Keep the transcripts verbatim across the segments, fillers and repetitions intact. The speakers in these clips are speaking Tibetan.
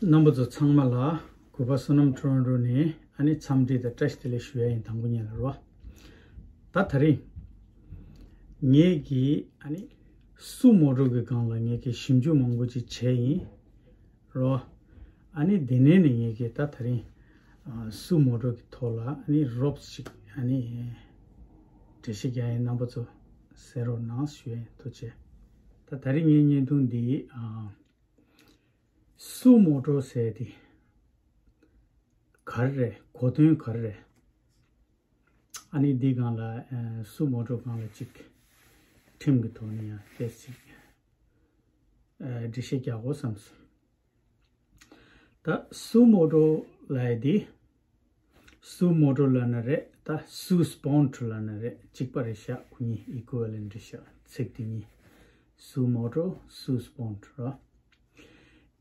རྣམ་པ་ཚོ་ཚང་མ་ལ་གུས་པ་བསོད་ནམས་ཊོ་རོན་ཊོ་ནས་ཨ་ནི་འཚམས་འདྲི་དང་བཀྲ་ཤིས་བདེ་ལེགས་ཞུ་ཡ་ཡིན། དང་པོ་ཉིད་ལ་རོ། ད་ད་རིང་ངེད་ཀྱིས་ཨ་ནི་སུ་མོ་ཊོ་གི་སྒང་ལ་ངེད་ཀྱིས་ཞིབ་འཇུག་མང་པོ་ཅིག་བྱས་ཡིན་རོ། ཨ་ནི་དེ་ནས་ནི་ངེད་ཀྱིས་ད་ད་རིང་ཨ་སུ་མོ་ཊོ་གི་ཐོག་ལ་ཨ་ནི་རོབ་ཅིག་ཨ་ནི་འགྲེལ་བཤད་རྒྱག་ཡིན། རྣམ་པ་ཚོ་གསན་རོགས་གནང་ཞུ་ཡ་ཡིན། ཐུགས་རྗེ་ཆེ། ད་ད་རིང་ངའི་བརྙན་ཐུང་འདི་ཨ། སུ་མོ་ཊོ་ཟེར་དེ་ག་རེ་རེད། གོ་དོན་ག་རེ་རེད། ཨ་ནི་འདི་སྒང་ལ་ཨ་སུ་མོ་ཊོ་སྒང་ལ་ཅིག་ཁྲིམས་ཀྱི་ཐོག་ནས་ཡང་ཏོག་ཙམ་ཨ་འགྲེལ་བཤད་རྒྱག་དགོས་བསམ་སོང་། ད་སུ་མོ་ཊོ་ལབ་ཡ་དེ། སུ་མོ་ཊོ་ལབ་ན་རེད། ད་སུ་སྤོན་ཊོ་ལབ་ན་རེད། གཅིག་པ་རེད་ཤག་ཁོ་གཉིས་ཨི་ཀུ་ཝེ་ལེན་ཊི་རེད་ཤག་ཚིག་དེ་གཉིས། སུ་མོ་ཊོ་སུ་སྤོན་ཊོ་ར།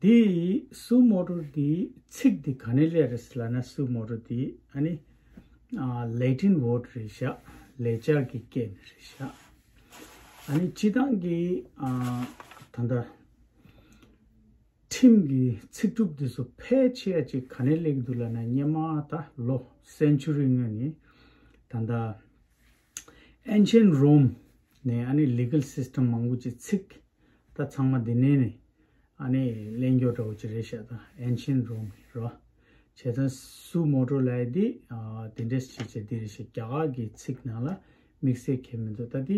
དེ་སུ་མོ་ཊོ་དེ་ཚིག་དེ་ག་ནས་སླེབས་རེད་ལབ་ན། སུ་མོ་ཊོ་དེ་ཨ་ནི་ལེ་ཊིན་ཝར་ཌི་རེད་ཤག་ལེགས་སྦྱར་གྱི་སྐད་ནས་རེད་ཤག་ཨ་ནི་སྤྱིར་བཏང་གི་ཨ་ད་ལྟ་ཁྲིམས་ཀྱི་ཚིག་གྲུབ་དེ་ཚོ་ཕལ་ཆེ་བ་ཅིག་ག་ནས་སླེབས་ཀྱི་འདུག་ལབ་ན། སྔོན་མ་ད་ལོ་སེན་ཅུ་རི་སྔོན་ནས་ད་ལྟ་ཨེན་ཤན་རོམ་ནས་ཨ་ནི་ལི་གལ་སིས་ཊམ་མང་པོ་ཅིག་ཚིག་ད་ཚང་མ་འདི་ནས་ནས་ཨ་ནི་ལེན་རྒྱུ་འདྲ་བོ་ཅིག་རེད་ཤག་ད་ཨེན་ཤན་རོམ་རེད་རོ། བྱས་ཙང་སུ་མོ་ཊོ་ལབ་ཡ་འདི་ཨ་དེ་འདྲས་ཅིག་བྱས་འདི་རེད་ཤག་རྒྱ་གར་གྱི་ཚིག་ནང་ལ་དམིགས་བསལ་གང་ཡང་མི་འདུག་ད་འདི་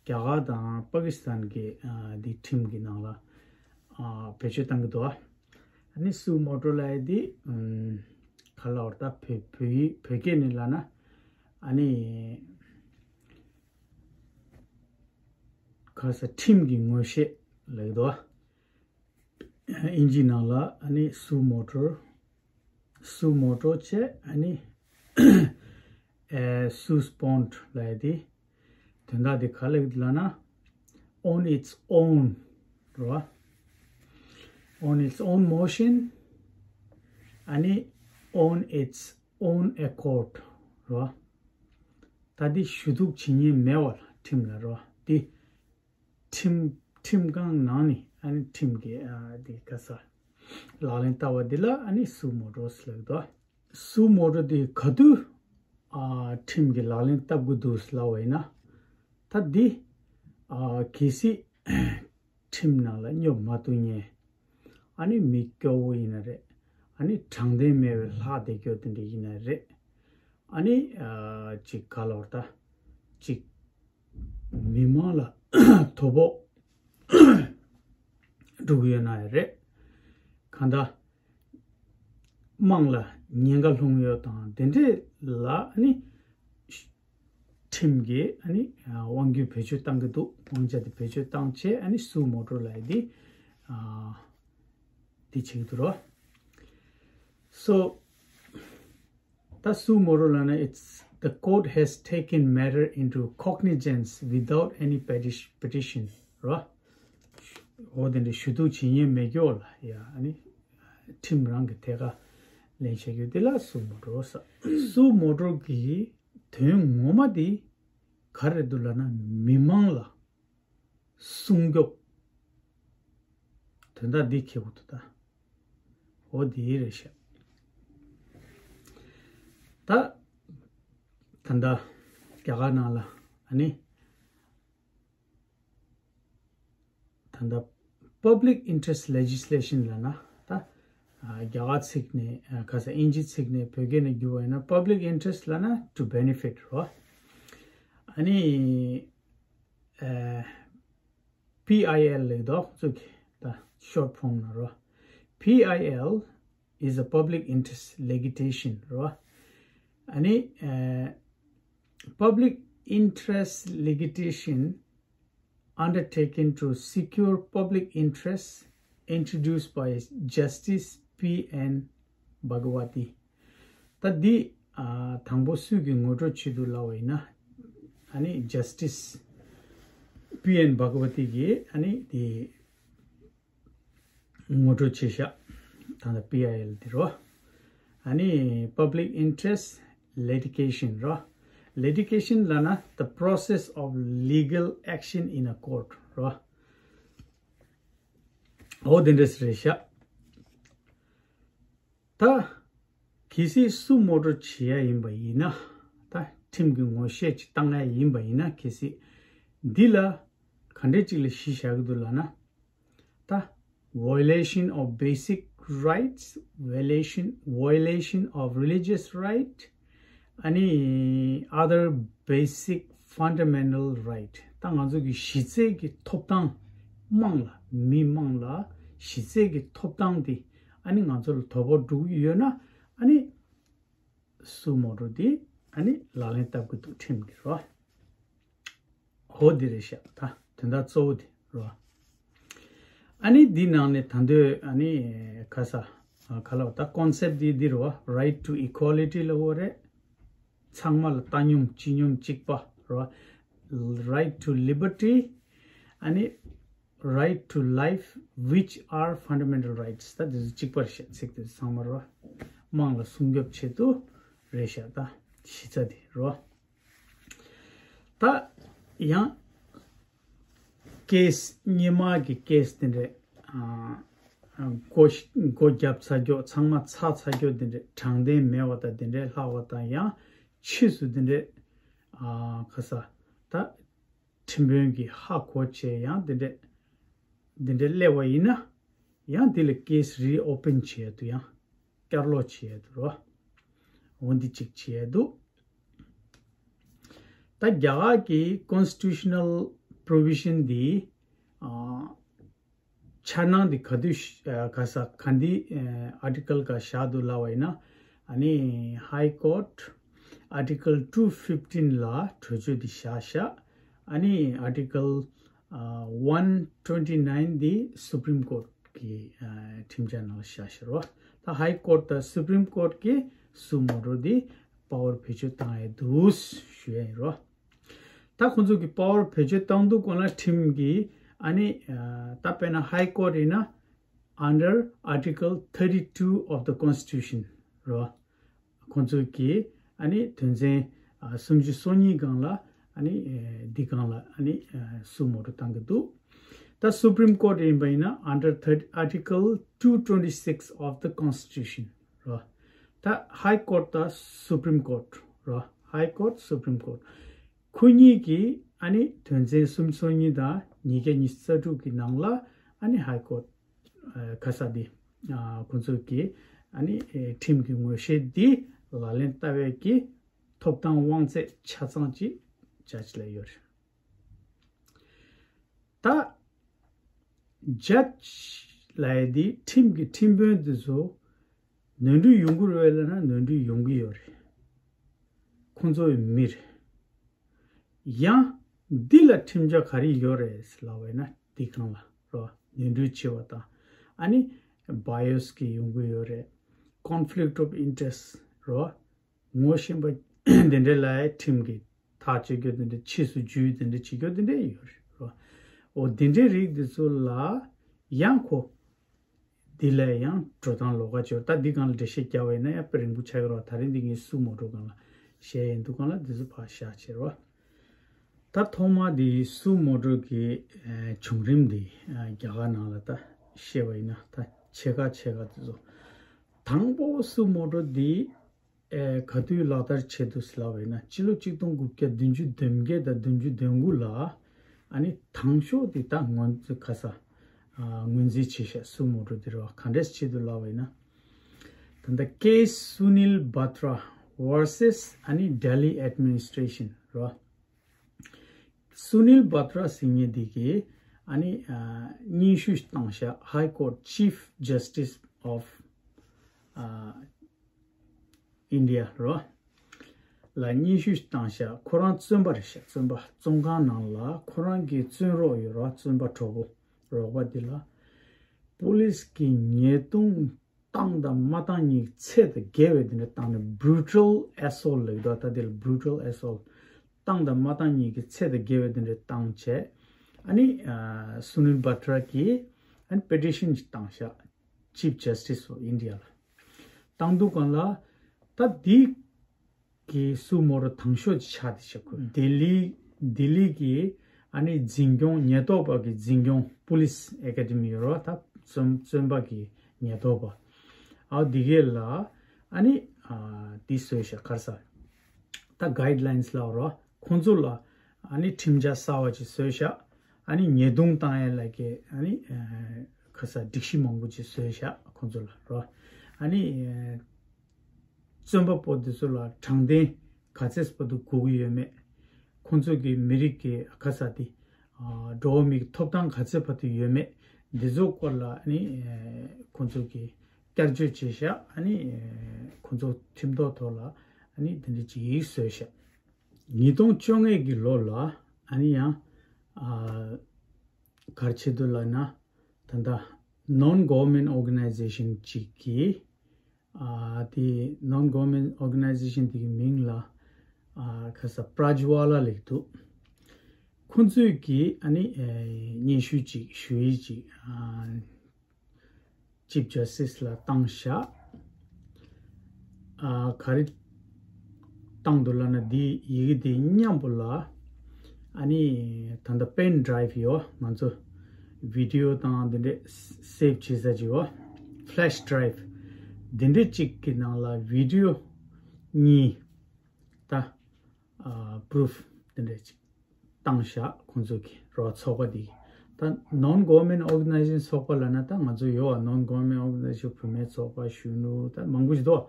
རྒྱ་གར་དང་པ་ཀི་སི་ཐན་གྱི་ཨ་འདི་ཁྲིམས་ཀྱི་ནང་ལ་ཨ་བེད་སྤྱོད་བཏང་གི་འདུག་ཨ་ནི་སུ་མོ་ཊོ་ལབ་ཡ་འདི་ཨམ་ག་ལབ་དགོས་རེད། ད་བོད་བོད་ཡིག་བོད་སྐད་ནས་ལབ་ན་ཨ་ནི་ག་ས་ཁྲིམས་ཀྱི་ངོ་ཤེས་ལབ་ཀྱི་འདུག་ཨ། དབྱིན་ཇི་ནང་ལ་ཨ་ནི་སུ་མོ་ཊོ་སུ་མོ་ཊོ་བྱས་ཨ་ནི་ཨེ་སུ་སྤོན་ཊོ་ལབ་ཡ་དེ། དོན་དག་དེ་ག་ལབ་ཀྱི་འདུག་ལབ་ན། on its own རོ། on its own motion ཨ་ནི་on its own accord རོ། ད་འདི་ཞུ་གཏུག་བྱེད་མཁན་མེད་པ་ལ་ཁྲིམས་ལ་རོ། འདི་ཁྲིམས་ཁྲིམས་ཁང་ནང་ནས་ཨ་ནི་ཁྲིམས་ཀྱི་ཨ་འདི་ག་ས་ལག་ལེན་བསྟར་བ་འདི་ལ་ཨ་ནི་སུ་མོ་ཊོ་ཟེར་ལབ་ཀྱི་འདུག་སུ་མོ་ཊོ་དེ་ག་དུས་ཨ་ཁྲིམས་ཀྱི་ལག་ལེན་བསྟར་དགོས་འདུག་ལབ་པ་ཡིན་ན། ད་འདི་ཨ་གལ་སྲིད་ཁྲིམས་ནང་ལ་སྙོབ་མ་ཐུབ་མཁན་ཨ་ནི་མི་སྐྱོ་བོ་ཡིན་ན་རེད། ཨ་ནི་དྲང་བདེན་མེད་པའི་ལྷག་བསྡད་རྒྱུ་དེ་འདྲ་ཡིན་ན་རེད། ཨ་ནི་ཨ་ཅིག་ག་ལབ་དགོས་རེད། ད་ཅིག་མི་མང་ལ་དོ་ཕོག་འགྲོ་གི་ཡོད་ན་ཡང་རེད། གང་ལྟར་དམངས་ལ་ཉེན་ཁ་སློང་ཡོད་དང་དེ་འདྲས་ལ་ཨ་ནི་ཁྲིམས་ཀྱིས་ཨ་ནི་དབང་སྒྱུར་བེད་སྤྱོད་བཏང་གི་འདུག་དབང་ཆ་དེ་བེད་སྤྱོད་བཏང་བྱས་ཨ་ནི་སུ་མོ་ཊོ་ལབ་ཡ་དེ་ཨ་དེ་བྱེད་ཀྱི་འདུག་རོ། So ད་སུ་མོ་ཊོ་ལབ་ན། It's the court has taken matter into cognizance without any petition petition རོ། འོ་དེ་འདྲ་ཞུ་གཏུག་བྱེད་མཁན་མེད་རྒྱུ་ལ་ཡ་ཨ་ནི་ཁྲིམས་རང་གི་ཐད་ཀར་ལེན་བྱེད་རྒྱུ་དེ་ལ་སུ་མོ་ཊོ་ཟེར། སུ་མོ་ཊོ་གི་དོན་ངོ་མ་དེ་ག་རེ་འདུག་ལབ་ན། མི་མང་ལ་སྲུང་སྐྱོབ། དོན་དག་འདི་ཁེལ་དགོས་འདུག་ད་འོ་འདི་རེད་ཤག་ད་ད་ལྟ་རྒྱ་གར་ནང་ལ་ཨ་ནི་ད་ལྟ་public interest legislation ལབ་ན། ད་རྒྱ་གར་ཚིག་ནས་ག་ས་དབྱིན་ཇི་ཚིག་ནས་བོད་སྐད་ནས་བསྒྱུར་བ་ཡིན་ན། public interest ལབ་ན་to benefit རོ། ཨ་ནི་ཨ། P I L ལབ་དོ་ཚུགས་ཀྱི་ད་short form ན་རོ། P I L is a public interest litigation རོ། ཨ་ནི་ཨ་public interest litigation undertaken to secure public interest introduced by Justice P N Bhagwati ད་འདི་ཨ་དང་པོ་སུས་ཀྱིས་ངོ་སྤྲོད་བྱེད་འདུག་ལབ་པ་ཡིན་ན། ཨ་ནི་Justice P N Bhagwati གིས་ཨ་ནི་འདི་ངོ་སྤྲོད་བྱས་ཤག་ད་ལྟ་P I L འདི་རོ། ཨ་ནི་public interest litigation རོ། litigation ལབ་ན་the process of legal action in a court རོ། འོ་དེ་འདྲས་རེད་ཤག་ད་གལ་སྲིད་སུ་མོ་ཊོ་བྱེད་ཡ་ཡིན་པ་ཡིན་ན། ད་ཁྲིམས་ཀྱི་ངོ་ཤེས་ཅིག་བཏང་ཡ་ཡིན་པ་ཡིན་ན། གལ་སྲིད་འདི་ལ་ག་འདྲས་ཅིག་ལ་གཞི་བཞག་གི་འདུག་ལབ་ན། ད་violation of basic rights, violation violation of religious right, ཨ་ནི་other basic fundamental right. ད་ང་ཚོ་གི་གཞི་རྩའི་གི་ཐོབ་ཐང་། དམངས་ལ། མི་དམངས་ལ་གཞི་རྩའི་གི་ཐོབ་ཐང་དེ་ཨ་ནི་ང་ཚོ་ལ་དོ་ཕོག་འགྲོ་གི་ཡོད་ན། ཨ་ནི་སུ་མོ་ཊོ་དེ་ཨ་ནི་ལག་ལེན་བསྟར་གི་འདུག་ཁྲིམས་ཀྱི་རོ། འོ་འདི་རེད་ཤག་ད་དོན་དག་གཙོ་བོ་དེ་རོ། ཨ་ནི་འདི་ནང་ནས་ད་འདོད་ཨ་ནི་ཁ་ས་ག་ལ་བ། ད་concept འདི་འདི་རོ། Right to equality ལབ་དགོས་རེད། ཚང་མ་ལ་བཏང་སྙོམས་སྤྱི་སྙོམས་གཅིག་པ་རོ། Right to liberty, ཨ་ནི་right to life, which are fundamental rights. ད་འདི་ཚོ་གཅིག་པ་རེད་ཤག་ཚིག་དེ་ཚོ་ཚང་མ་རོ། དམངས་ལ་སྲུང་སྐྱོབ་ཆེད་དུ་རེད་ཤག་ད་གཞི་རྩ་དེ་རོ། ད་ཡང་ཀེ་སི་སྔོན་མ་གི་ཀེ་སི་དེ་འདྲས། ཨ་ཨ་སྒོ་སྒོ་བརྒྱབ་ཚར་རྒྱུ། ཚང་མ་ཚར་ཚར་རྒྱུ་དེ་འདྲས། དྲང་བདེན་མེད་པ་དང་དེ་འདྲས་ལྷག་པ་དང་། ཡང་ཕྱིས་སུ་དེ་འདྲས་ཨ་ག་ས་ད་ཁྲིམས་དཔོན་གྱིས་ཧ་གོ་བྱས་ཡང་དེ་འདྲས་དེ་འདྲས་སླེབས་པ་ཡིན་ན། ཡང་དེ་ལ་ཀེ་སི་རི་ཨོ་པན་བྱས་དུ་ཡང་བསྐྱར་ལོག་བྱས་དུ་རོ། འོ་འདི་གཅིག་བྱས་དུ། ད་རྒྱ་གར་གྱི་constitutional provision འདི་ཨ་འཆར་སྣང་འདི་ག་དུས་ཤ- ཨ་ག་ས་ག་འདི་ཨ་article ག་བཞག་འདུག་ལབ་པ་ཡིན་ན། ཨ་ནི་High Court Article two fifteen ལ་གྲོས་ཆོད་འདི་བཞག་ཤག་ཨ་ནི་Article ཨ་one twenty nine འདི་Supreme Court གི་ཨ་ཁྲིམས་འཆར་ནང་ལ་བཞག་ཤག་རོ། ད་High Court དང་Supreme Court གི་སུ་མོ་ཊོ་འདི་པ་ཝར་བེད་སྤྱོད་བཏང་ཡས་འདུག་ཞུ་ཡས་ཡིན་རོ། ད་ཁོང་ཚོ་གི་པ་ཝར་བེད་སྤྱོད་བཏང་དུས་སྒང་ལ་ཁྲིམས་ཀྱི་ཨ་ནི་ཨ་ད་དཔེར་ན་High Court ཡིན་ན་under Article thirty two of the Constitution རོ། ཁོང་ཚོ་གི་ཨ་ནི་དོན་ཚན་ཨ་སུམ་ཅུ་སོ་གཉིས་སྒང་ལ་ཨ་ནི་ཨེ་འདི་སྒང་ལ་ཨ་ནི་ཨ་སུ་མོ་ཊོ་བཏང་གི་འདུག་ད་Supreme Court ཡིན་པ་ཡིན་ན་under thirty, Article two twenty six of the Constitution རོ། ད་High Court དང་Supreme Court རོ། High Court, Supreme Court ཁོ་གཉིས་ཀྱིས་ཨ་ནི་དོན་ཚན་སུམ་ཅུ་སོ་གཉིས་དང་ཉིས་བརྒྱ་ཉི་ཤུ་རྩ་དྲུག་གི་ནང་ལ་ཨ་ནི་High Court ཨ་ག་ས་འདི་ཨ་ཁོང་ཚོ་གིས་ཨ་ནི་ཨེ་ཁྲིམས་ཀྱི་ངོ་ཤེས་འདི་ལག་ལེན་བསྟར་བའི་གི་ཐོབ་ཐང་དབང་ཚད་ཆ་ཚང་ཅིག་ཇ་ཇི་ལ་ཡོད་རེད། ད་ཇ་ཇི་ལབ་ཡས་འདི་ཁྲིམས་ཀྱི་ཁྲིམས་དཔོན་འདི་ཚོ་ནོར་འཁྲུལ་ཡོང་གི་རེད་ལབ་ན་ནོར་འཁྲུལ་ཡོང་གི་ཡོད་རེད། ཁོང་ཚོ་ཡི་མི་རེད། ཡང་འདི་ལ་ཁྲིམས་འཆར་ག་རེ་ཡོད་རེད་ལབ་པ་ཡིན་ན། འདི་སྒང་ལ་རོ། ནོར་འཁྲུལ་ཆེ་བ་དང་། ཨ་ནི་bias གི་ཡོང་གི་ཡོད་རེད། Conflict of interest རོ། ངོ་ཤེས་པ་དེ་འདྲ་ལ་ཁྲིམས་ཀྱི་ཐག་གཅོད་རྒྱུ་དེ་འདྲ། ཕྱིས་སུ་འཇུས་དེ་འདྲ་བྱེད་རྒྱུ་དེ་འདྲ་ཡོད་རེད་རོ། འོ་དེ་འདྲའི་རིགས་དེ་ཚོ་ལ་ཡང་ཁོ་འདི་ལ་ཡང་འགྲོ་སྟངས་ལོགས་ཀ་ཅིག་ཡོད། ད་འདི་སྒང་ལ་འགྲེལ་བཤད་རྒྱག་པ་ཡིན་ན་ཡང་དཔེ་རིང་པོ་ཆགས་ཀྱི་རེད་བ། ད་རིང་འདི་ངས་སུ་མོ་ཊོ་སྒང་ལ་བཤད་ཡིན་འདུག་སྒང་ལ་འདི་ཚོ་ཕར་བཞག་བྱས་རོ། ད་ཐོག་མ་འདི་སུ་མོ་ཊོ་གི་ཨ་བྱུང་རིམ་འདི་ཨ་རྒྱ་གར་ནང་ལ་ད་བཤད་པ་ཡིན་ན། ད་ཕྱེད་ཀ་ཕྱེད་ཀ་དེ་ཚོ། དང་པོ་སུ་མོ་ཊོ་འདི་ཨེ་ག་དུས་ལག་བསྟར་བྱས་འདུག་ཟེར་ལབ་པ་ཡིན་ན། སྤྱི་ལོ་གཅིག་སྟོང་དགུ་བརྒྱ་བདུན་ཅུ་དོན་བརྒྱད་དང་བདུན་ཅུ་དོན་དགུ་ལ་ཨ་ནི་དང་ཤོས་དེ་ད་ངོས་འཛིན་ག་ས་ཨ་ངོས་འཛིན་བྱས་ཤག་སུ་མོ་ཊོ་དེ་རེད་བ། ག་འདྲས་བྱས་འདུག་ལབ་པ་ཡིན་ན། ད་ལྟ་Case Sunil Batra versus ཨ་ནི་Delhi Administration རེད་བ། Sunil Batra ཟེར་མཁན་དེ་གིས་ཨ་ནི་ཨ་སྙན་ཞུ་བཏང་ཤག High Court Chief Justice of ཨ་India རེད་བ། ལ་སྙན་ཞུ་བཏང་ཤག་ཁོ་རང་བཙོན་པ་རེད་ཤག་བཙོན་པ། བཙོན་ཁང་ནང་ལ་ཁོ་རང་གི་བཙོན་རོགས་ཡོད་རེད་བ། བཙོན་པ་གྲོགས་པོ་རོགས་པ་འདི་ལ་པོ་ལིས་ཀྱིས་ཉེས་རྡུང་བཏང་དང་མ་བཏང་གཉིས་ཀྱི་ཚད་དང་བརྒལ་བའི་དེ་འདྲ་བཏང་ནས། Brutal assault ལབ་ཀྱི་འདུག་ད་དེ་ལ་brutal assault བཏང་དང་མ་བཏང་གཉིས་ཀྱི་ཚད་དང་བརྒལ་བའི་དེ་འདྲ་བཏང་བྱས། ཨ་ནི་ཨ་Sunil Batra གིས་ཨ་ནི་པེ་ཊི་ཤན་ཅིག་བཏང་ཤག Chief Justice of India ལ། བཏང་དུས་སྒང་ལ་ད་འདི་གི་སུ་མོ་ཊོ་དང་ཤོས་ཅིག་ཆགས་བསྡད་ཤག་ཁོ་ལྡི་ལི་ལྡི་ལི་གི་ཨ་ནི་འཛིན་སྐྱོང་། ཉེན་རྟོག་པ་གི་འཛིན་སྐྱོང་། Police Academy ཡོད་རེད་བ། ད་བཙོན་བཙོན་པ་གི་ཉེན་རྟོག་པ། ཨ་འདི་གས་ལ་ཨ་ནི་ཨ་འདི་བཟོས་ཤག་ག་རེ་ཟེར། ད་guidelines་ལབ་རོ། ཁོང་ཚོ་ལ་ཨ་ནི་ཁྲིམས་འཆར་གསར་བ་ཅིག་བཟོས་ཤག་ཨ་ནི་ཉེས་རྡུང་བཏང་ཡས་ལ་གི་ཨ་ནི་ཨ་ག་རེ་ཟེར་སྒྲིག་གཞི་མང་པོ་ཅིག་བཟོས་ཤག་ཁོང་ཚོ་ལ་རོ། ཨ་ནི་ཨ་བཙོན་པ་པོ་དེ་ཚོ་ལ་དྲང་བདེན་ག་ཚད་བར་དུ་དགོས་ཀྱི་ཡོད་མེད། ཁོང་ཚོ་གི་མི་རིགས་ཀྱི་ག་རེ་ཟེར་དེ་ཨ་འགྲོ་བ་མིའི་ཐོབ་ཐང་ག་ཚད་བར་དུ་ཡོད་མེད། འདི་ཚོ་སྐོར་ལ་ཨ་ནི་ཨ་ཁོང་ཚོ་གི་བསྐྱར་བཅོས་བྱས་ཤག་ཨ་ནི་ཨ་ཁོང་ཚོ་ཁྲིམས་ཐོག་ཐོག་ལ་ཨ་ནི་དེ་འདྲ་ཅིག་བཟོས་ཤག་ཉིས་སྟོང་བཅོ་ལྔ་གི་ལོ་ལ་ཨ་ནི་ཡང་ཨ་ག་རེ་བྱེད་འདུག་ལབ་ན། ད་ལྟ་non-government organization་ཅིག་གིས་ཨ་དེ་non-government organization་དེ་གི་མིང་ལ་ཨ་ག་རེ་ཟེར་Prajwala་ལབ་འདུག་ཁོང་ཚོས་ཀྱིས་ཨ་ནི་ཨ་སྙན་ཞུ་ཅིག་ཞུ་ཡིག་ཅིག་ཨ་Chief Justice་ལ་བཏང་ཤག་ཨ་ག་རེ་བཏང་འདུག་ལབ་ན། འདི་ཡི་གེ་འདི་མཉམ་པོ་ལ་ཨ་ནི་ད་ལྟ་pen drive་ཡོད། ང་ཚོ་video་དང་འདི་འདྲས་save་བྱེད་ས་ཅིག་ཡོད། Flash drive་འདི་འདྲས་ཅིག་གི་ནང་ལ་video་གཉིས་ད་ཨ་proof་འདི་འདྲས་ཅིག་བཏང་ཤག་ཁོང་ཚོ་གི་རོ། ཚོགས་པ་འདི་ད་non-government organization་ཚོགས་པ་ལབ་ན་ད་ང་ཚོ་ཡོད་ཨ། non-government organization་བུད་མེད་ཚོགས་པ་གཞོན་ནུ་ད་མང་པོ་ཞིག་འདུག་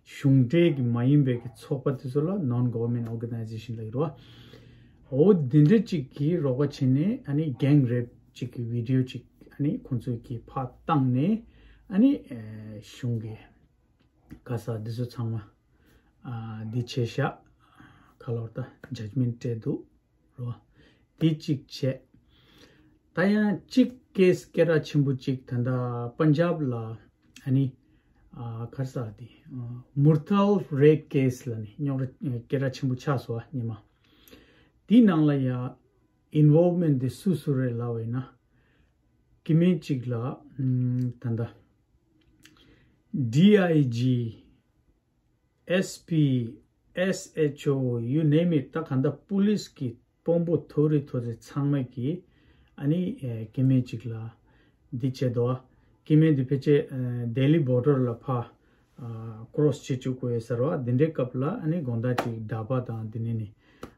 གཞུང་འབྲེལ་གྱི་མ་ཡིན་པའི་གི་ཚོགས་པ་དེ་ཚོ་ལ་non-government organization་ལབ་ཀྱི་རེད་བ། འོ་འདི་འདྲ་ཅིག་གིས་རོགས་པ་བྱས་ནས་ཨ་ནི་gang rape་ཅིག་གི་video་ཅིག་ཨ་ནི་ཁོང་ཚོས་གིས་ཕར་བཏང་ནས་ཨ་ནི་ཨེ་གཞུང་གི་ག་རེ་ཟེར་འདི་ཚོ་ཚང་མ་ཨ་འདི་བྱས་ཤག་ཁ་ལོར་ད་judgment་སྤྲད་འདུག་རོ། འདི་གཅིག་བྱས། ད་ཡང་གཅིག་case་སྐད་གྲགས་ཆེན་པོ་གཅིག་ད་ལྟ་པན་ཇབ་ལ་ཨ་ནི་ཨ་ག་རེ་ཟེར་དེ་ཨ་Murthal rape case་ལ་ནི་རྙོག་དྲ་སྐད་གྲགས་ཆེན་པོ་ཆགས་སོང་ཨ་ཉི་མ། དེའི་ནང་ལ་ཡ་involvement་དེ་སུ་སུ་རེད་ལབ་པ་ཡིན་ན། སྐྱེ་དམན་གཅིག་ལ་ཨམ་ད་ལྟ་D I G S P, S H O, you name it. ད་ག་འདྲ་པུ་ལིས་ཀྱི་དཔོན་པོ་མཐོ་རིས་མཐོ་ཚད་ཚང་མ་གིས་ཨ་ནི་ཨེ་སྐྱེ་དམན་གཅིག་ལ་འདི་བྱས་འདུག་སྐྱེ་དམན་འདི་ཕལ་ཆེར་ཨེ་ལྡི་ལི་border་ལ་ཕར་ཨ་cross་བྱེད་བཅུག་དགོས་ཡོད་ས་རེད་བ། འདི་འདྲའི་སྐབས་ལ་ཨ་ནི་དགོང་དག་ཅིག་ཌ་བ་དང་འདི་ནས་ནི་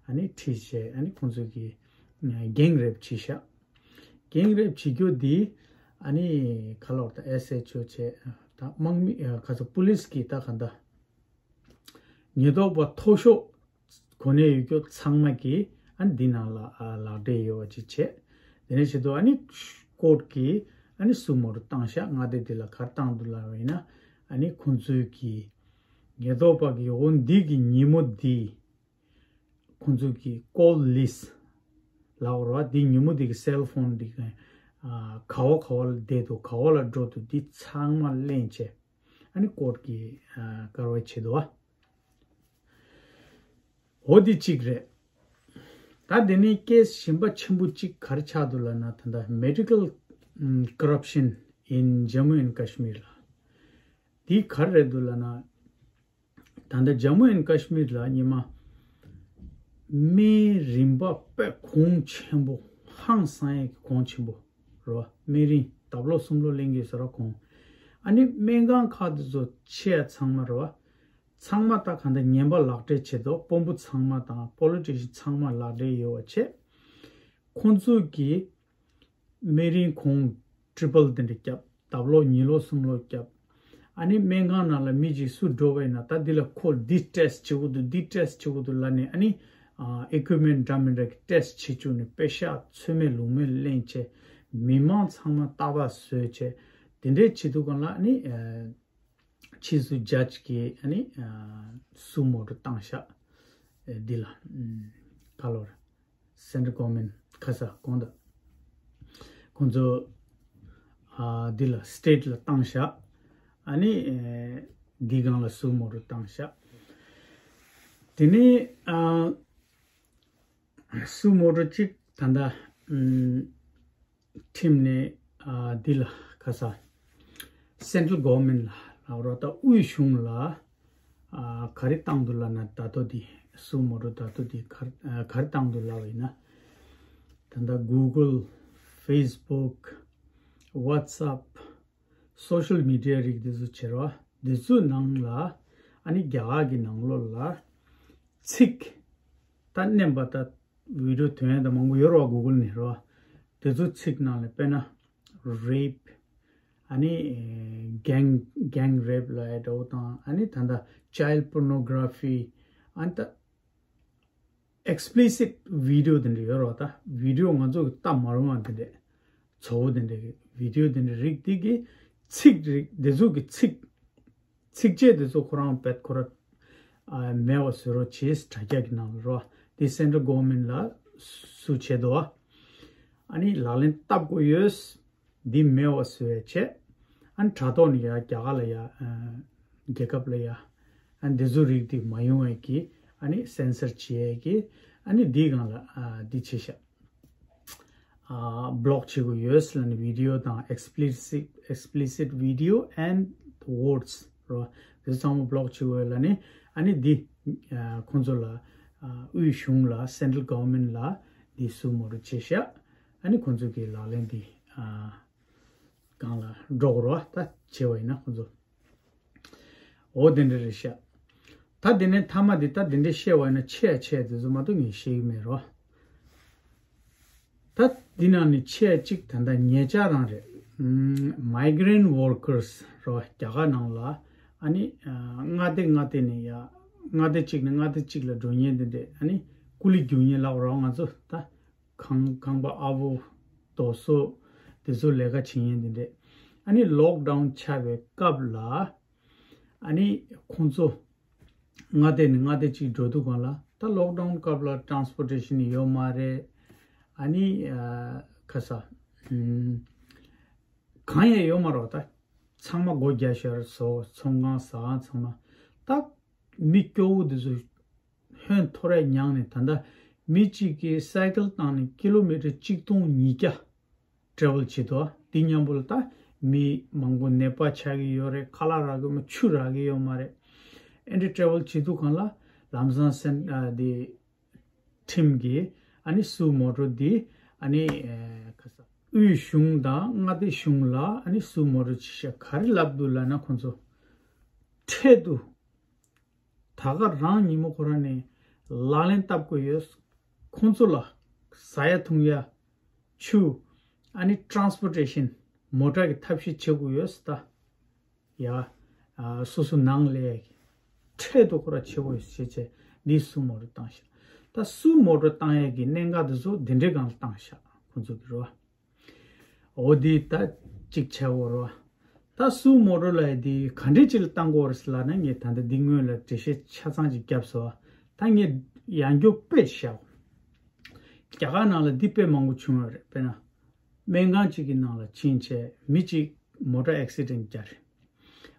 ཨ་ནི་ཁྲིད་བྱས་ཨ་ནི་ཁོང་ཚོ་གིས་gang rape་བྱས་ཤག gang rape་བྱེད་རྒྱུ་འདི་ཨ་ནི་ཁ་ལོར་ད་S H O་བྱས་ད་དམག་མི་ཨ་ཁ་ཚ་པུ་ལིས་ཀྱི་ད་ག་འདྲ་ཉེན་རྟོག་པ་མཐོ་ཤོས་གོ་གནས་ཡོད་རྒྱུ་ཚང་མ་གིས་ཨ་ནི་འདི་ནང་ལ་ཨ་ལག་འབྲེལ་ཡོད་པ་ཅིག་བྱས། དེ་ནས་བྱེད་དུས་ཨ་ནི་ཀོརཊ་གིས་ཨ་ནི་སུ་མོ་ཊོ་བཏང་ཤག་མངའ་སྡེ་འདི་ལ་ག་རེ་བཏང་འདུག་ལབ་པ་ཡིན་ན་ཨ་ནི་ཁོང་ཚོའི་གི་ཉེན་རྟོག་པ་གི་འོ་འདི་གི་ཉིན་མོ་འདི་ཁོང་ཚོའི་གི་call list་ལབ་རོ། འདི་ཉིན་མོ་འདི་གི་cell phone་འདི་གི་ཨ་ག་བ་ག་བ་ལ་བསྡད་འདུག་ག་བ་ལ་འགྲོ་འདུག་འདི་ཚང་མ་ལེན་བྱས། ཨ་ནི་ཀོརཊ་གིས་ཨ་བཀར་བ་བྱེད་དོ། འོ་འདི་གཅིག་རེད། ད་དེ་ནས་ཀེ་སི་གཞན་པ་ཆེན་པོ་གཅིག་ག་རེ་ཆགས་འདུག་ལབ་ན། ད་ལྟ་medical ཨམ་corruption in Jammu and Kashmir་ལ། འདི་ག་རེ་རེད་འདུག་ལབ་ན། ད་ལྟ་Jammu and Kashmir་ལ་ཉི་མ་སྨན་རིན་པ་དཔེ་གོང་ཆེན་པོ་ཧང་སང་ཡས་ཀྱི་གོང་ཆེན་པོ་རེད་བ། སྨན་རིན་ལྡབ་ལོག་གསུམ་ལོག་ལེན་གྱི་ཟེར་བ་གོང་། ཨ་ནི་སྨན་ཁང་ཁག་དེ་ཚོ་ཆེ་ཡ་ཚང་མ་རེད་བ། ཚང་མ་ད་ག་འདྲ་ངན་པ་ལག་འབྲེལ་བྱེད་དོ། དཔོན་པོ་ཚང་མ་དང་politician་ཚང་མ་ལག་འབྲེལ་ཡོད་བ་བྱས། ཁོང་ཚོ་གིས་སྨན་རིན་གོང་triple་དེ་འདྲ་བརྒྱབ། ལྡབ་ལོག་གཉིས་ལོག་གསུམ་ལོག་བརྒྱབ། ཨ་ནི་སྨན་ཁང་ནང་ལ་མི་གཅིག་སུ་འགྲོ་བ་ཡིན་ན་ད་འདི་ལ་ཁོ་འདི་test་བྱེད་དགོས་འདུག་འདི་test་བྱེད་དགོས་འདུག་ལབ་ནས་ཨ་ནི་ཨ་equipment་འདྲ་མི་འདྲ་གི་test་བྱེད་བཅུག་ནས་པེ་ཤག་ཚོད་མེད་ལུང་མེད་ལེན་བྱས། མི་མང་ཚང་མ་རྟག་པར་བཟོས་བྱས། དེ་འདྲའི་བྱེད་དུས་སྒང་ལ་ཨ་ནི་ཨ་ཕྱིས་སུ་judge་གིས་ཨ་ནི་ཨ་སུ་མོ་ཊོ་བཏང་ཤག་ཨེ་འདི་ལ་ཨམ་ག་ལོར་central government་ཁ་ས་གོང་དུ་ཁོང་ཚོ་ཨ་འདི་ལ་state་ལ་བཏང་ཤག་ཨ་ནི་ཨེ་འདི་སྒང་ལ་སུ་མོ་ཊོ་བཏང་ཤག་དེ་ནས་ཨ་སུ་མོ་ཊོ་གཅིག་ད་ལྟ་ཨམ་ཁྲིམས་ནས་ཨ་འདི་ལ་ཁ་ས་central government་ལ་ལབ་རོགས། ད་དབུས་གཞུང་ལ་ཨ་ག་རེ་བཏང་འདུག་ལབ་ན། ད་ལྟོ་འདི་སུ་མོ་ཊོ་ད་ལྟོ་འདི་ག་རེ་ཨ་ག་རེ་བཏང་འདུག་ལབ་པ་ཡིན་ན། ད་ལྟ་Google, Facebook, WhatsApp, social media་རིགས་འདི་ཚོ་བྱེད་རོགས། འདི་ཚོའི་ནང་ལ་ཨ་ནི་རྒྱ་གར་གྱི་ནང་ལོགས་ལ་ཚིག་ད་བསྣན་པ་ད་བི་ཌི་ཡོ་ཐོན་ཡ་ད་མང་པོ་ཡོད་རེད་བ། གུ་གལ་ནས་རེད་བ། དེ་ཚོ་ཚིག་ནང་ལ་དཔེར་ན་རེབ། ཨ་ནི་ཨེ་གེང་གེང་རེབ་ལབ་ཡ་འདྲ་བོ་དང་། ཨ་ནི་ད་ལྟ་ཅའི་ལྡ་པོར་ནོ་གྷ་ར་ཕི། ཨ་ནི་ད་ཨེགས་པི་ལི་སིཊ་བི་ཌི་ཡོ་དེ་འདྲ་ཡོད་རེད་བ། ད་བི་ཌི་ཡོ་ང་ཚོ་གི་ལྟ་མ་རུང་བ་དེ་འདྲ། བཙོག་པོ་དེ་འདྲ་གི་བི་ཌི་ཡོ་དེ་འདྲ་རིགས་དེ་གི་ཚིག་རིགས་དེ་ཚོ་གི་ཚིག་ཚིགས་བཅད་དེ་ཚོ་ཁོ་རང་བེད་ཁོ་ར་ཨ་མེད་པ་བཟོ་རོགས་བྱེད། དྲ་རྒྱ་གི་ནང་ལ་རོ། དེ་སེན་ཊར་གྷ་ཝར་མེན་ཊི་ལ་སུ་བྱེད་དོ། ཨ་ནི་ལག་ལེན་བསྟར་དགོས་ཡོད། འདི་མེད་པ་བཟོ་ཡ་བྱེད། ཨ་ནི་དྲ་ཐོག་ནས་ཡ་རྒྱ་གར་ལ་ཡ་ཨ་རྒྱལ་ཁབ་ལ་ཡ་ཨ་ནི་འདི་ཚོ་རིགས་དེ་མ་ཡོང་བའི་གི་ཨ་ནི་སེན་སར་བྱེད་ཡ་གི་ཨ་ནི་འདིའི་སྒང་ལ་ཨ་འདི་བྱེད་ཤག་ཨ་བྷི་ལོག་བྱེད་དགོས་ཡོད་ལབ་ནས། བི་ཌི་ཡོ་དང་ཨེགས་པི་ལི་སིཊ་ཨེགས་པི་ལི་སིཊ་བི་ཌི་ཡོ་ཨེན་ཌི་ཝར་ཌི་སི་རོ། དེ་ཚང་མ་བྷི་ལོག་བྱེད་དགོས་ལབ་ནས། ཨ་ནི་འདི་ཨ་ཁོང་ཚོ་ལ་ཨ་དབུས་གཞུང་ལ་སེན་ཊར་གྷ་ཝར་མེན་ཊི་ལ་འདི་སུ་མོ་ཊོ་བྱས་ཤག་ཨ་ནི་ཁོང་ཚོ་གི་ལག་ལེན་འདི་ཨ་སྒང་ལ་འགྲོ་དགོས་རེད་བ། ད་བྱས་པ་ཡིན་ན་ཁོང་ཚོ། འོ་དེ་འདྲ་རེད་ཤག་ད་དེ་ནས་མཐའ་མ་དེ་ད་དེ་འདྲ་བཤད་པ་ཡིན་ན་ཆེ་ཡ་ཆེ་ཡ་དེ་ཚོ་མ་གཏོགས་ངས་བཤད་ཀྱི་མེད་རོ། ད་འདི་ནང་ནས་ཆེ་ཡ་གཅིག་ད་ལྟ་ཉེ་ཆར་རང་རེད། ཨམ་མའི་གྷི་རེན་ཊི་ཝར་ཀར་སི་རོ། རྒྱ་གར་ནང་ལ་ཨ་ནི་ཨ་མངའ་སྡེ་མངའ་སྡེ་ནས་ཡ་མངའ་སྡེ་གཅིག་ནས་མངའ་སྡེ་གཅིག་ལ་འགྲོ་མཁན་དེ་འདྲས། ཨ་ནི་ཀུ་ལི་རྒྱུག་མཁན་ལབ་རོགས། ང་ཚོ་ད་ཁང་ཁང་པ་ཨ་བོ་རྡོ་བཟོ་དེ་ཚོ་ལས་ཀ་བྱེད་མཁན་དེ་འདྲས། ཨ་ནི་ལོག་ཌའུན་ཆགས་པའི་སྐབས་ལ་ཨ་ནི་ཁོང་ཚོ་མངའ་སྡེ་ནས་མངའ་སྡེ་གཅིག་འགྲོ་དུས་སྒང་ལ། ད་ལོག་ཌའུན་སྐབས་ལ་ཊེ་རན་སི་པོར་ཊེ་ཤན་ཡོད་མ་རེད། ཨ་ནི་ཨ་ཁ་ས་ཨམ་གང་ཡང་ཡོད་མ་རེད་བ། ད་ཚང་མ་སྒོ་རྒྱག་ཤར་བཟོ། ཚོང་ཁང་ཟ་ཁང་ཚང་མ། ད་མི་སྐྱོ་བོ་དེ་ཚོ་ཧོན་ཐོར་རེ་མྱངས་ནས། ད་ལྟ་མི་གཅིག་གིས་སའི་ཀལ་བཏང་ནས་ཀི་ལོ་མི་ཊར་གཅིག་སྟོང་ཉིས་བརྒྱ་ཊེ་རེ་ཝལ་བྱེད་དོ། དེ་མཉམ་པོ་ལ་ད་མི་མང་པོ་ནད་པ་ཆགས་ཀྱི་ཡོད་རེད། ཁ་ལག་རག་གི་མ། ཆུ་རག་གི་ཡོད་མ་རེད། ཨེ་འདྲ་ཊེ་རེ་ཝལ་བྱེད་དུས་སྒང་ལ་ལམ་སང་སེན་ཨ་དེ་ཁྲིམས་ཀྱི་ཨ་ནི་སུ་མོ་ཊོ་འདི་ཨ་ནི་ཨེ་ཁ་ས་དབུས་གཞུང་དང་མངའ་སྡེ་གཞུང་ལ་ཨ་ནི་སུ་མོ་ཊོ་ཅི་ཤ་ག་རེ་ལབ་འདུག་ལབ་ན། ཁོང་ཚོ་འཕྲལ་དུ་ད་ག་རང་ཉིན་མོ་ཁོ་རང་ནས་ལག་ལེན་བསྟར་དགོས་ཡོད། ཁོང་ཚོ་ལ་ཟ་ཡ་འཐུང་ཡ་ཆུ་ཨ་ནི་ཊེ་རན་སི་པོར་ཊེ་ཤན་མོ་ཊ་གི་ཐབས་ཤེས་བྱེད་དགོས་ཡོད་ད། ཡ། ཨ་སོ་སོ་ནང་ལས་འཕྲལ་དུ་ཁོ་ར་བྱེད་དགོས་ཞེས་བྱས་འདི་སུ་མོ་ཊོ་བཏང་ཤག་ད་སུ་མོ་ཊོ་བཏང་ཡས་ཀྱི་གནད་འགག་དེ་ཚོ་འདི་འདྲའི་སྒང་ལ་བཏང་ཤག་ཁོང་ཚོ་གི་རོ། འོ་འདི་ད་གཅིག་བྱས་འོ་རོ། ད་སུ་མོ་ཊོ་ལ་འདི་ག་འདྲས་ཅིག་ལ་བཏང་དགོས་རེད་ལབ་ན། ངས་ད་ལྟ་འདི་སྔོན་ལ་འགྲེལ་བཤད་ཆ་ཚང་ཅིག་བརྒྱབ་སོང་བ། ད་ངས་ཡང་བསྐྱར་དཔེ་བཞག་རྒྱ་གར་ནང་ལ་འདི་དཔེ་མང་པོ་བྱུང་ཡོད་རེད། དཔེར་ན། སྨན་ཁང་གཅིག་གི་ནང་ལ་ཕྱིན་བྱས་མི་གཅིག་མོ་ཊ་ཨེག་སི་ཌེན་ཊི་བརྒྱབ་རེད།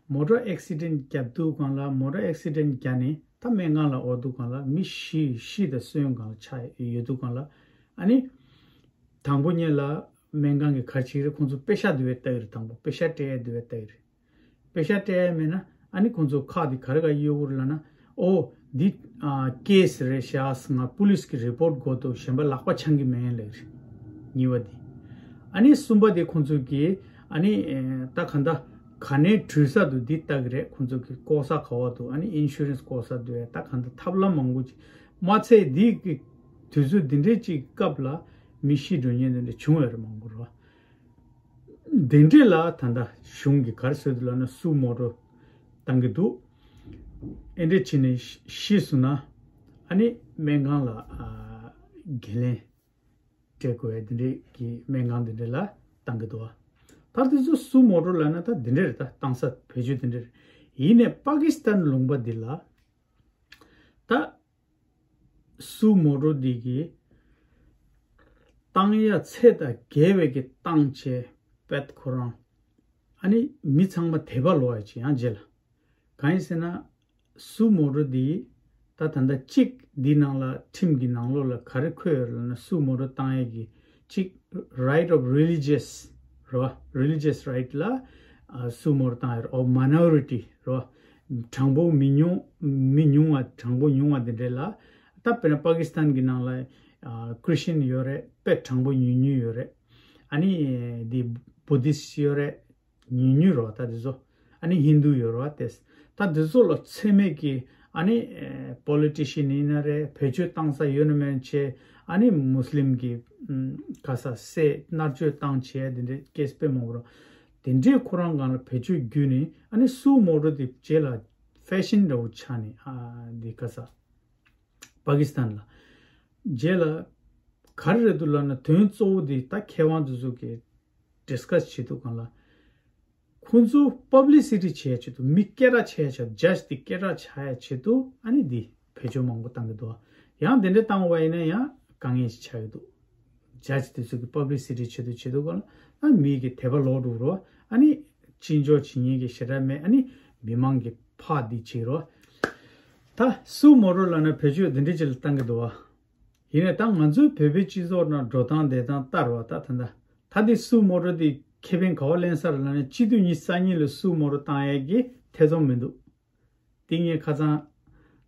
མོ་ཊ་ཨེག་སི་ཌེན་ཊི་བརྒྱབ་དུས་སྒང་ལ། མོ་ཊ་ཨེག་སི་ཌེན་ཊི་བརྒྱབ་ནས་ད་སྨན་ཁང་ལ་འོང་དུས་སྒང་ལ་མི་ཤི་ཤི་དང་གསོན་སྒང་ལ་ཆགས་ཡོད་དུས་སྒང་ལ། ཨ་ནི་དང་པོ་ཉིད་ལ་སྨན་ཁང་གི་ག་རེ་བྱེད་ཀྱི་རེད། ཁོང་ཚོ་པེ་ཤ་འདི་བས་ལྟ་གི་རེད། དང་པོ་པེ་ཤ་སྤྲད་ཡ་འདི་བས་ལྟ་གི་རེད། པེ་ཤ་སྤྲད་ཡ་མེད་ན། ཨ་ནི་ཁོང་ཚོ་ཁག་དེ་ག་རེ་ག་གཡོ་གུར་ལབ་ན། ཨོ་འདི་ཨ་ཀེ་སི་རེད་ཤག་ང་པུ་ལིས་ཀྱི་རི་པོར་ཊི་དགོས་འདུག་གཞན་པ་ལག་པ་འཆང་གི་མེད་ལབ་རེད། གཉིས་པ་དེ། ཨ་ནི་གསུམ་པ་དེ་ཁོང་ཚོ་གིས་ཨ་ནི་ཨེ་ད་ག་འདྲ་ག་ནས་འགྲུལ་ས་འདུག་འདི་ལྟ་གི་རེད། ཁོང་ཚོ་གི་ལྐོག་ཟ་ག་བ་འདུག་ཨ་ནི་ཨིན་ཤུ་རན་སི་ལྐོག་ཟ་འདུག་ད་ག་འདྲ་ཐབས་ལམ་མང་པོ་ཅིག་མ་ཚད་འདི་གི་དུས་ཚོད་འདི་འདྲའི་ཅིག་སྐབས་ལ་མི་ཤི་འགྲོ་མཁན་འདི་འདྲ་བྱུང་ཡོད་རེད། མང་པོ་རེད་བ། དེ་འདྲས་ལ་ད་ལྟ་གཞུང་གིས་ག་རེ་བཟོས་འདུག་ལབ་ན། སུ་མོ་ཊོ་བཏང་གི་འདུག་ཨེ་འདྲས་བྱས་ནས་ཤི་སོང་ན། ཨ་ནི་སྨན་ཁང་ལ་ཨ་འགན་ལེན་སྤྲད་དགོས་ཡ་དེ་འདྲས་ཀྱི་སྨན་ཁང་དེ་འདྲས་ལ་བཏང་གི་འདུག་ད་དེ་ཚོ་སུ་མོ་ཊོ་ལབ་ན་ད་དེ་འདྲས་རེད། ད་བཏང་ས་བེད་སྤྱོད་དེ་འདྲས་རེད། ཡིན་ནའི་པ་ཀི་སི་ཐན་ལུང་པ་འདི་ལ་ད། སུ་མོ་ཊོ་འདི་གི་བཏང་ཡ་ཚད་དང་བརྒལ་བའི་གི་བཏང་བྱས་པད་ཁོ་རང་། ཨ་ནི་མི་ཚང་མ་དད་པ་ལོག་ཡ་ཅིག་ཡང་རྗེས་ལ། གང་ཡིན་ཟེར་ན། སུ་མོ་ཊོ་འདི་ད་ད་ལྟ་གཅིག་འདི་ནང་ལ་ཁྲིམས་ཀྱི་ནང་ལོགས་ལ་ག་རེ་འཁོད་ཡོད་ལབ་ན། སུ་མོ་ཊོ་བཏང་ཡ་གི་གཅིག right of religious རོ། རི་ལི་ཇི་ཡས་རའིཊ་ལ་ཨ་སུ་མོ་ཊོ་བཏང་ཡོད་རེད། ཨོ་མའི་ནོ་རི་ཊི་རོ། གྲངས་འབོར་མི་ཉུང་མི་ཉུང་བ། གྲངས་འབོར་ཉུང་བ་དེ་འདྲས་ལ། ད་དཔེར་ན་པ་ཀི་སི་ཐན་གྱི་ནང་ལ་ཨ་ཁྲི་སི་ཅན་ཡོད་རེད། དཔེ་གྲངས་འབོར་ཉུང་ཉུང་ཡོད་རེད། ཨ་ནི་འདི་བུ་དིསི་ཡོད་རེད། ཉུང་ཉུང་རོ། ད་དེ་ཚོ་ ཨ་ནི་ཧིན་དུ་ཡོད་རེད་བ་དེ། ད་འདི་ཚོ་ལ་འཚེ་མེད་ཀྱི་ཨ་ནི་པོ་ལི་ཊི་ཤན་ཡིན་ན་རེད། བེད་སྤྱོད་བཏང་ས་ཡོད་ན་མེད་ན་བྱས། ཨ་ནི་མུ་སི་ལིམ་གྱི་ཨམ་ག་ས་སྲས་མནར་གཅོད་བཏང་བྱས་དེ་འདྲའི་ཀེ་སི་དཔེ་མང་པོ་རེད། དེ་འདྲའི་ཁོ་རང་སྒང་ལ་བེད་སྤྱོད་བརྒྱུད་ནས། ཨ་ནི་སུ་མོ་ཊོ་དེ་རྗེས་ལ་ཕེ་ཤན་འདྲ་བོ་ཆགས་ནས། ཨ་འདི་ག་ས་པ་ཀི་སི་ཐན་ལ་རྗེས་ལ་ག་རེ་རེད་འདུག་ལབ་ན། དོན་གཙོ་བོ་དེ་ད་མཁས་དབང་དེ་ཚོ་གིས་ཌི་སི་ཀ་སི་བྱེད་དུས་སྒང་ལ། ཁོང་ཚོ་པབ་ལི་སི་ཊི་བྱེད་ཡ་ཆེད་དུ། མི་སྐད་གྲགས་ཆགས་ཡ་ཆེད། ཇ་ཇི་དེ་སྐད་གྲགས་ཆགས་ཡ་ཆེད་དུ་ཨ་ནི་འདི་བེད་སྤྱོད་མང་པོ་བཏང་གི་འདུག། ཡང་དེ་འདྲ་བཏང་བ་ཡིན་ན་ཡང་དཀའ་ངལ་ཞིག་ཆགས་ཀྱི་འདུག། ཇ་ཇི་དེ་ཚོ་གི་པབ་ལི་སི་ཊི་བྱེད་དུ་བྱེད་དུས་སྒང་ལ། ཨ་མི་གི་དད་པ་ལོག་འགྲོ་རོ། ཨ་ནི་ཅི་འཇོག་བྱེད་མཁན་གྱི་ཞེ་དྲག་མེད། ཨ་ནི་མི་མང་གི་ཕར་འདི་བྱེད་རོ། ད་སུ་མོ་ཊོ་ལབ་ན་བེད་སྤྱོད་འདི་འདྲ་ཅིག་ལ་བཏང་གི་འདུག་བ། ཡིན་ནའི་ད་ང་ཚོའི་བོད་པའི་སྤྱི་ཚོགས་ནང་འགྲོ་སྟངས་བསྡད་སྟངས་ལྟར་བ། ད་ད་ད་ད་འདི་སུ་མོ་ཊོ་འདི་ཁེ་ཕན་ག་བ་ལེན་ས་རེད་ལབ་ན། སྤྱི་འཐུས་ཉི་ཤུ་རྩ་གཉིས་ལ་སུ་མོ་ཊོ་བཏང་ཡས་ཀྱི་ཐེ་ཚོམ་མི་འདུག། དེ་ངས་ཁ་སང་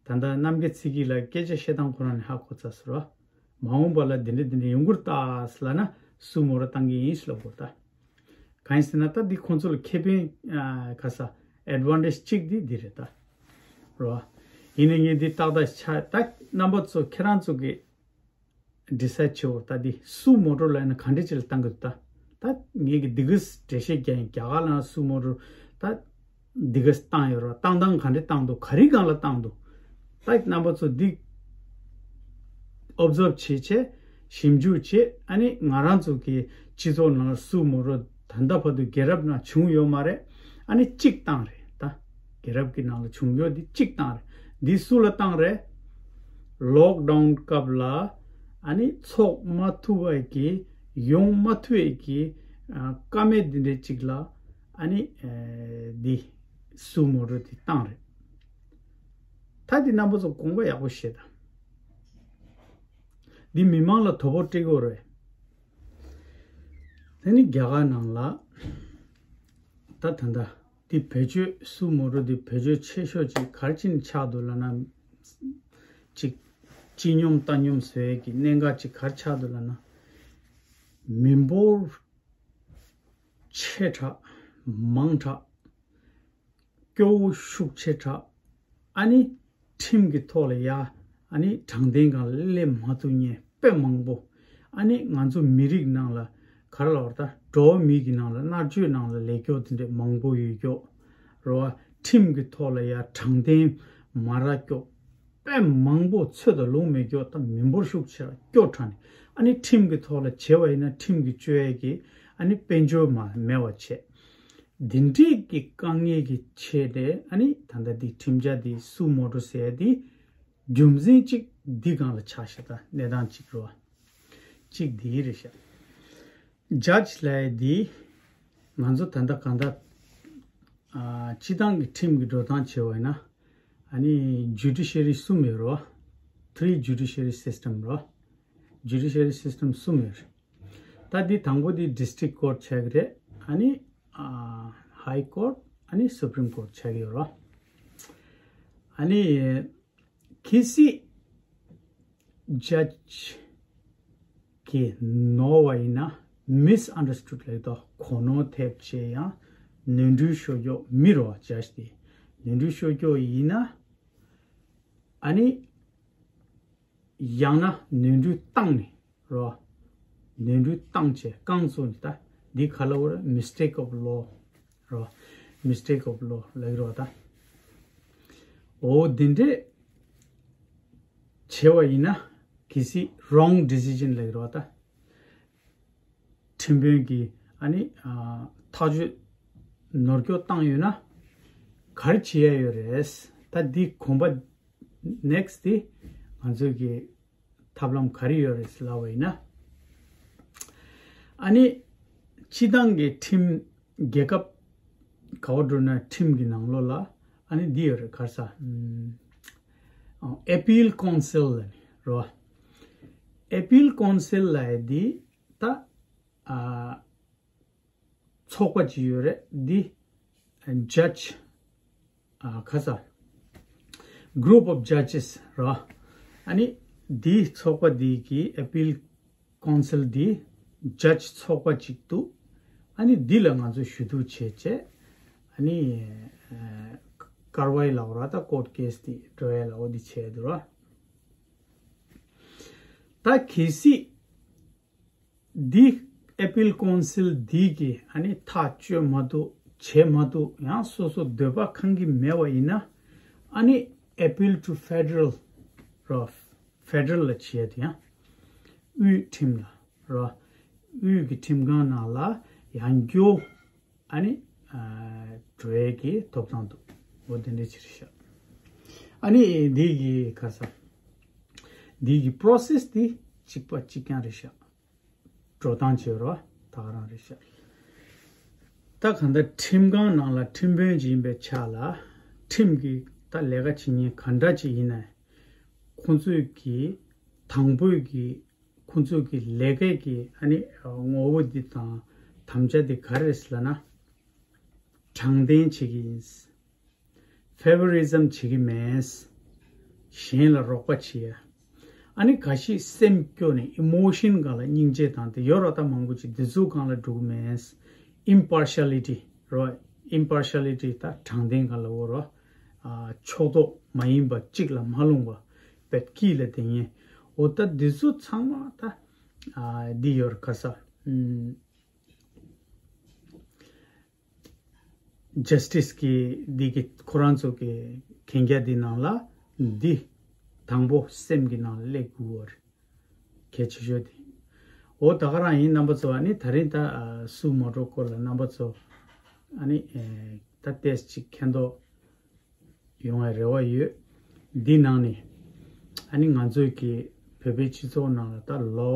ད་ལྟ་རྣམ་རྒྱལ་ཚེ་སྐྱིད་ལགས་སྐད་ཆ་བཤད་སྟངས་ཁོ་རང་ནས་ཧ་གོ་ཚར་སོང་ར། མ་འོངས་པ་ལ་འདི་འདྲ་འདི་འདྲ་ཡོང་གི་རེད་ད་ལབ་ན། སུ་མོ་ཊོ་བཏང་གི་ཡིན་ལབ་དགོས་ད། གང་ཡིན་ཟེར་ན། ད་འདི་ཁོང་ཚོ་ལ་ཁེ་ཕན་ཨ་ག་ས་ཨེ་ཌི་ཝན་ཊེ་ཇི་གཅིག་འདི་འདི་རེད་ད། རོ། ཡིན་ནའི་ངས་འདི་ཏག་ཏག་ཆ། ད་རྣམ་པ་ཚོ་ཁྱེད་རང་ཚོ་གིས་ཌི་སའི་ཌི་བྱེད་འོ། ད་འདི་སུ་མོ་ཊོ་ལབ་ན་ག་འདྲ་ཅིག་ལ་བཏང་གི་འདུག་ད། ད་ངས་ཀྱི་འདི་གི་འགྲེལ་བཤད་རྒྱག་ཡིན། རྒྱ་གར་ལ་སུ་མོ་ཊོ། ད་འདི་ག་བཏང་ཡོད་ར། བཏང་སྟངས་ག་འདྲ་བཏང་འདུག། ག་རེ་སྒང་ལ་བཏང་འདུག། ད་རྣམ་པ་ཚོ་འདི་ཨོབ་ཛརབ་བྱེད་བྱས། ཞིབ་འཇུག་བྱེད། ཨ་ནི་ང་རང་ཚོ་གི་སྤྱི་ཚོགས་ནང་ལ་སུ་མོ་ཊོ་ད་ལྟ་བར་དུ་རྒྱལ་རབས་ནང་བྱུང་ཡོད་མ་རེད། ཨ་ནི་གཅིག་བཏང་རེད་ད། རྒྱལ་རབས་ཀྱི་ནང་ལ་བྱུང་ཡོད་འདི་གཅིག་བཏང་རེད། འདི་སུ་ལ་བཏང་རེད། ལོག་ཌའུན་སྐབས་ལ། ཨ་ནི་ཚོགས་མ་ཐུབ་པའི་གི། ཡོང་མ་ཐུབ་པའི་གི་ཨ་ཀ་མད་འདི་འདྲའི་ཅིག་ལ། ཨ་ནི་ཨེ་འདི་སུ་མོ་ཊོ་འདི་བཏང་རེད། ད་འདི་རྣམ་པ་ཚོ་དགོངས་པ་ཡག་པོ་བཞེས་དང་། འདི་མི་མང་ལ་དོ་ཕོག་སྤྲད་དགོས་རེད། དེ་ནི་རྒྱ་གར་ནང་ལ་ད་ད་ལྟ་འདི་བེད་སྤྱོད། སུ་མོ་ཊོ་འདི་བེད་སྤྱོད་ཆེ་ཤོས་ཅིག་ག་རེ་བྱས་ནས་ཆགས་འདུག་ལབ་ན། ཅིག་སྤྱི་སྙོམས་ལྟ་སྙོམས་བཟོ་ཡས་ཀྱི་གནད་འགག་ཅིག་ག་རེ་ཆགས་འདུག་ལབ་ན། མི་འབོར་ཆེ་དྲགས། མང་དྲགས། སྐྱོ་བོ་ཤུགས་ཆེ་དྲགས། ཨ་ནི་ཁྲིམས་ཀྱི་ཐོག་ལ་ཡ། ཨ་ནི་དྲང་བདེན་སྒང་ལ་སླེབས་མ་ཐུབ་མཁན་དཔེ་མང་པོ། ཨ་ནི་ང་ཚོ་མི་རིགས་ནང་ལ་ག་རེ་ལབ་དགོས་རེད། ད་འགྲོ་བ་མི་གི་ནང་ལ་མནར་གཅོད་ནང་ལ་ལས་སྐྱོ་དེ་འདྲས་མང་པོ་ཡོད་སྐྱོ་རེད་བ། ཁྲིམས་ཀྱི་ཐོག་ལ་ཡ་དྲང་བདེན་མ་རག་སྐྱོ་དཔེ་མང་པོ། ཚོད་དང་ལོང་མེད་སྐྱོ། ད་མི་འབོར་ཤུགས་ཆེ་དྲགས། སྐྱོ་དྲགས་ནས། ཨ་ནི་ཁྲིམས་ཀྱི་ཐོག་ལ་བྱས་པ་ཡིན་ན་ཁྲིམས་ཀྱིས་གཅོད་ཡས་ཀྱི་ཨ་ནི་དཔལ་འབྱོར་མ་མེད་པ་བྱས། འདི་འདྲས་ཀྱི་དཀའ་ངལ་གྱི་ཆེད་དེ། ཨ་ནི་ད་ལྟ་འདི་ཁྲིམས་འཆར་འདི་སུ་མོ་ཊོ་ཟེར་ཡ་འདི་རྒྱུ་མཚན་གཅིག་འདི་སྒང་ལ་ཆགས་ཤག། ད་གནས་སྟངས་གཅིག་རེད་བ། གཅིག་འདི་རེད་ཤག། ཇ་ཇི་ལབ་ཡ་འདི་ང་ཚོ་ད་ལྟ་གང་ལྟར་ཨ་སྤྱི་བཏང་གི་ཁྲིམས་ཀྱི་འགྲོ་སྟངས་བྱས་པ་ཡིན་ན། ཨ་ནི་ཇུ་ཌི་ཤ་རི་གསུམ་ཡོད་རེད་བ། Three judiciary system རེད་བ། ཇུ་ཌི་ཤ་རི་སིས་ཊམ་གསུམ་ཡོད་རེད། ད་འདི་དང་པོ་འདི་ཌི་སི་ཊིག་ཀོརཊ་ཆགས་ཀྱི་རེད། ཨ་ནི་ཨ་ཧའི་ཀོརཊ། ཨ་ནི་སུ་པྲིམ་ཀོརཊ་ཆགས་ཀྱི་ཡོད་རེད། ཨ་ནི་གལ་སྲིད་ཇ་ཇི་གིས་ནོར་བ་ཡིན་ན། མིས་ཨན་ཌར་སི་ཊུཌ་ལབ་ཀྱི་འདུག། གོ་ནོར་ཐེབས་བྱས། ཡང་ནོར་འཁྲུལ་ཤོར་ཀྱོག་མི་རེད་བ། ཇ་ཇི་དེ་ནོར་འཁྲུལ་ཤོར་ཀྱོག་ཡིན་ན། ཨ་ནི་ཡང་ན་ནོར་འཁྲུལ་བཏང་ནས་རོ། ནོར་འཁྲུལ་བཏང་བྱས་རྐང་བཙུགས་ནས། ད་འདི་ག་ལ་བར་མི་སི་ཊེག་ཨོབ་ལོ་རོ། མི་སི་ཊེག་ཨོབ་ལོ་ལབ་ཀྱི་རོ། ད་འོ་འདི་འདྲས་བྱས་པ་ཡིན་ན། གལ་སྲིད་རོང་ཌི་སི་ཤན་ལབ་ཀྱི་རོ། ད་ཁྲིམས་དཔོན་གྱིས་ཨ་ནི་ཨ་ཐག་གཅོད་ནོར་སྐྱོན་བཏང་ཡོད་ན་ག་རེ་བྱེད་ཡ་ཡོད་རེད། ད་འདི་གོམ་པ་ནེག་སི་ཊི་འདི་ང་ཚོས་ཀྱི་ཐབས་ལམ་ག་རེ་ཡོད་རེད་ལབ་པ་ཡིན་ན། ཨ་ནི་སྤྱི་བཏང་གི་ཁྲིམས། རྒྱལ་ཁབ་ག་བ་འགྲོ་ན་ཁྲིམས་ཀྱི་ནང་ལོགས་ལ་ཨ་ནི་འདི་ཡོད་རེད། ག་རེ་ཟེར། ཨ་ཨེ་པིལ་ཀོན་སིལ་ལབ་ནི་རོ། ཨེ་པིལ་ཀོན་སིལ་ལབ་ཡ་འདི་ད་ཨ་ཚོགས་པ་ཅིག་ཡོད་རེད། འདི་ཇ་ཇི་ཨ་ག་རེ་ཟེར། Group of judges རོ། ཨ་ནི་འདི་ཚོགས་པ་འདི་གི་ཨེ་པིལ་ཀོན་སིལ་འདི་ཇ་ཇི་ཚོགས་པ་ཅིག་འདུག། ཨ་ནི་འདི་ལ་ང་ཚོ་ཞུ་གཏུག་བྱས་བྱས། ནི་ཀར་ཝའི་ལབ་ར། ད་ཀོརཊ་ཀེ་སི་དེ་འགྲོ་ཡ་ལ་འོ་དེ་བྱས་འདུག་ར། ད་གལ་སྲིད་འདི་ཨེ་པིལ་ཀོན་སིལ་འདི་གིས་ཨ་ནི་ཐག་གཅོད་མ་ཐུབ། བྱེད་མ་ཐུབ། ཡང་སོ་སོ་འདོད་པ་ཁེངས་ཀྱི་མེད་པ་ཡིན་ན། ཨ་ནི་appeal to federal ར། ཕེ་ཌེ་རལ་ལ་བྱེད་ཡ་དེ་ཡང་དབུས་ཁྲིམས་ལ་ར། དབུས་ཀྱི་ཁྲིམས་ཁང་ནང་ལ་ཡང་སྐྱར་ཨ་ནི་ཨ་འགྲོ་ཡས་ཀྱི་ཐོབ་ཐང་འདུག་འོ་དེ་འདྲ་ཅིག་རེད་ཤག་ཨ་ནི་འདི་གི་ག་ས། འདི་གི་པོ་རོ་སེ་སི་འདི་གཅིག་པ་གཅིག་རྐྱང་རེད་ཤག་འགྲོ་སྟངས་བྱེད་རོགས་ད་ག་རང་རེད་ཤག་ད་གང་ལྟར་ཁྲིམས་ཁང་ནང་ལ་ཁྲིམས་དཔོན་ཅིག་ཡིན་པའི་ཆ་ལ། ཁྲིམས་ཀྱི་ད་ལས་ཀ་བྱེད་མཁན་ག་འདྲ་ཅིག་ཡིན་ན། ཁོང་ཚོས་ཀྱི་དང་པོའི་གི་ཁོང་ཚོས་ཀྱི་ལས་ཀའི་གི་ཨ་ནི་ངོ་བོ་འདི་དང་དམ་བཅའ་འདི་ག་རེ་རེད་ཟེར་ལབ་ན། དྲང་བདེན་བྱེད་ཀྱི་ཡིན། ཕེ་ཝ་རི་ཛམ་བྱེད་ཀྱི་མེད། གཞན་ལ་རོགས་པ་བྱེད་ཡ། ཨ་ནི་འགའ་ཞིག་སེམས་སྐྱོ་ནས་ཨི་མོ་ཤན་སྒང་ལ་སྙིང་རྗེ་དང་དེ་ཡོད་ར། ད་མང་པོ་ཅིག་འདི་ཚོ་སྒང་ལ་འགྲོ་གི་མེད། ཨིམ་པར་ཤལ་ལི་ཊི་རོ། ཨིམ་པར་ཤལ་ལི་ཊི་ད་དྲང་བདེན་སྒང་ལ་འོ་རོ། ཨ་ཕྱོགས་གཏོགས་མ་ཡིན་པ་གཅིག་ལ་མ་ལྷུང་བ་བེད་ཀྱི་ལ་དེ་ཉེ། འོ་ད་འདི་ཚོ་ཚང་མ་ད་ཨ་འདི་ཡོད་ར། ག་ས་ཨུམ། ཇ་སི་ཊི་སི་གི་འདི་གི་ཁོ་རང་ཚོ་གི་གན་རྒྱ་འདི་ནང་ལ་འདི་དང་པོ་སེམས་ཀྱི་ནང་ལ་སླེབས་དགོས་པ་རེད། གལ་ཆེ་ཤོས་དེ། འོ་ད་ག་རང་ཡིན། རྣམ་པ་ཚོ་ཨ་ནི་ད་རིང་ད་ཨ་སུ་མ་འགྲོ་སྐོར་ལ་རྣམ་པ་ཚོ་ཨ་ནི་ཨེ་ད་ཏེས་ཅིག་མཁྱེན་རྟོགས་ཡོང་བའི་རེ་བ་ཡོད། འདི་ནང་ནས་ཨ་ནི་ང་ཚོའི་གི་བོད་པའི་སྤྱི་ཚོགས་ནང་ལ་ད་ལོ་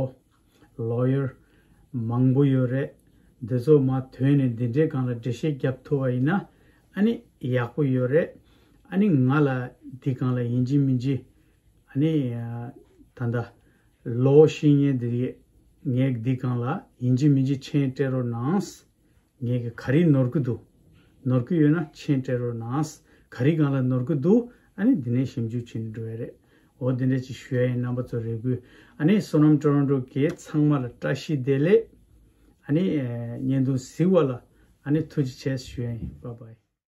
ལོ་ཡར་མང་པོ་ཡོད་རེད། འདི་ཚོ་མར་ཐོན་ནས་འདི་འདྲའི་སྒང་ལ་འགྲེལ་བཤད་རྒྱབ་ཐུབ་པ་ཡིན་ན་ཨ་ནི་ཡག་པོ་ཡོད་རེད། ཨ་ནི་ང་ལ་འདི་སྒང་ལ་ཡིན་གཅིག་མིན་གཅིག་ཨ་ནི་ད་ལྟ་ལོ་ཤེས་མཁན་འདི་ངས་འདི་སྒང་ལ་ཡིན་གཅིག་མིན་གཅིག་མཆན་སྤྲད་རོགས་གནང་། ངས་གི་ག་རེ་ནོར་གི་འདུག་ནོར་གི་ཡོད་ན་མཆན་སྤྲད་རོགས་གནང་། ག་རེ་སྒང་ལ་ནོར་གི་འདུག་ཨ་ནི་འདི་ནས་ཞིབ་འཇུག་བྱེད་ནས་འགྲོ་ཡ་རེད། འོ་འདི་འདྲ་ཅིག་ཞུ་ཡ་ཡིན། རྣམ་པ་ཚོ་རེ་སྐུལ། ཨ་ནི་བསོད་ནམས་ཊོ་རོན་ཊོ་གི་ཚང་མ་ལ་བཀྲ་ཤིས་བདེ་ལེགས། ཨ་ནི་ཨེ་བརྙན་ཐུང་གཟིགས་པ་ལ་ཨ་ནི་ཐུགས་རྗེ་ཆེ་ཞུ་ཡ་ཡིན། བྷའི་བྷའི།